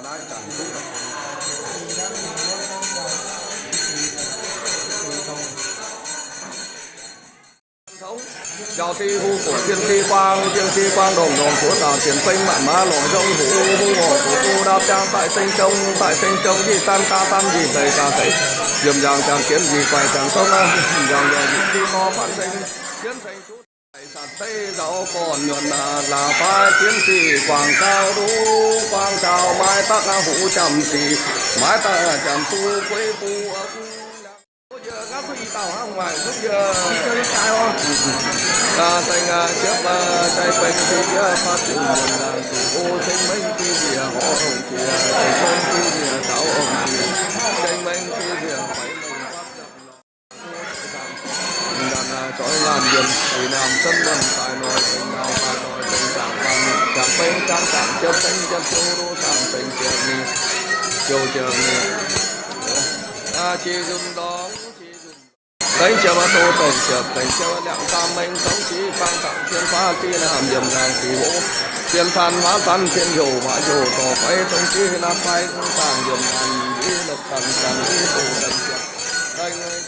Njaaux Tin-Hungh buoqc Tin-Hungh Tin-Guaang, Tin-Hungh Tin-Guaang ndongc ndongc zuov dangc, cien feng maanc maaz longc nzong hoc, hoc horc hoc bu nqaapv jangv, daaih seng jong, daaih seng jong, njiec dan gaa dan, njiec deix gaa deix, yiem njang jangv jienv, njiec guaix jangv zong aqv, njang njang njiec ti ngor fatv seng, jienv seng juv daaih, satv zeiv nzaaux gorn nyuonh aqv, laaix faix jienv sic guangc gauh duqv, guangc gauh maaiz daqv aqv, hoc jamc sic maaiz daqv, jamc duqv gueiv buo. Yie gapv duqv i dauh hnangv, maaih duqv yie. Aa, saeng aa, jiepv aa, jai beng jiex yie, faatv ziepc nyic laangz ziepc o, ceng mengh jiex njiec horv ong jiex, ceng mengh jiex njiec daaux ong jiex, ceng mengh jiex njiec feix longc fatv ziepc longc. Ndanc aa, zoih laanh yiem, ih naamh senv muonh daaih noi, ceng nauz daaih noi, ceng zaangc faan, jangx beng jangx zaangc, jiepv beng jiepv ziouv, duqv saangv beng ziepc ni, ziouc ziepc ni. Aa, qiex nzunc ndorm, qiex nzunc. Dengv ziepc aa, doz dengc ziepc, dengc ziepc aa, liangx daamh mengh dongv jiex baang dangc cien faav, jiex naamh yiem naamh jiex hov, cien faan faav faan, cien heuc faav heuc, dorh feix dongv jiex naamh fai dongv zaangc yiem naamh jiex lopv dangc dangc jiex doz dengc ziepc, dengc